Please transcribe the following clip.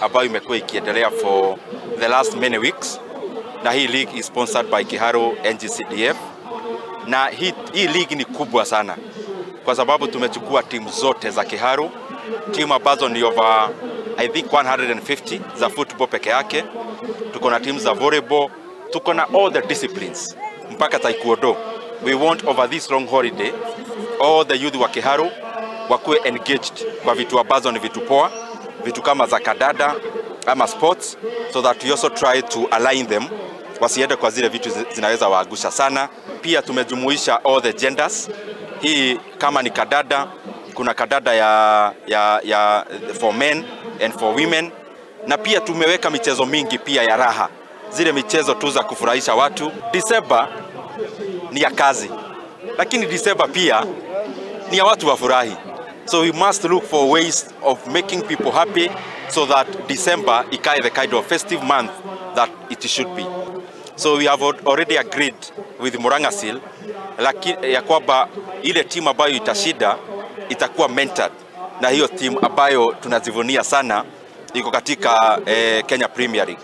ambayo imekuwa ikiendelea for the last many weeks, na hii league is sponsored by Kiharu NGCDF, na hii league ni kubwa sana kwa sababu tumechukua timu zote za Kiharu, timu ambazo ni over I think 150 za football peke yake. Tuko na timu za volleyball, tuko na all the disciplines mpaka taekwondo. We want over this long holiday all the youth wa Kiharu wakuwe engaged kwa vitu ambazo ni vitu poa, vitu kama za kadada ama sports, so that we also try to align them wasiende kwa zile vitu zinaweza waagusha sana. Pia tumejumuisha all the genders. Hii kama ni kadada, kuna kadada ya for men and for women, na pia tumeweka michezo mingi pia ya raha, zile michezo tu za kufurahisha watu. December ni ya kazi, lakini December pia ni ya watu wafurahi. So we must look for ways of making people happy so that December ikae the kind of festive month that it should be. So we have already agreed with Murang'a Seal ya kwamba ile timu ambayo itashinda itakuwa mentored na hiyo timu ambayo tunazivunia sana iko katika Kenya Premier League.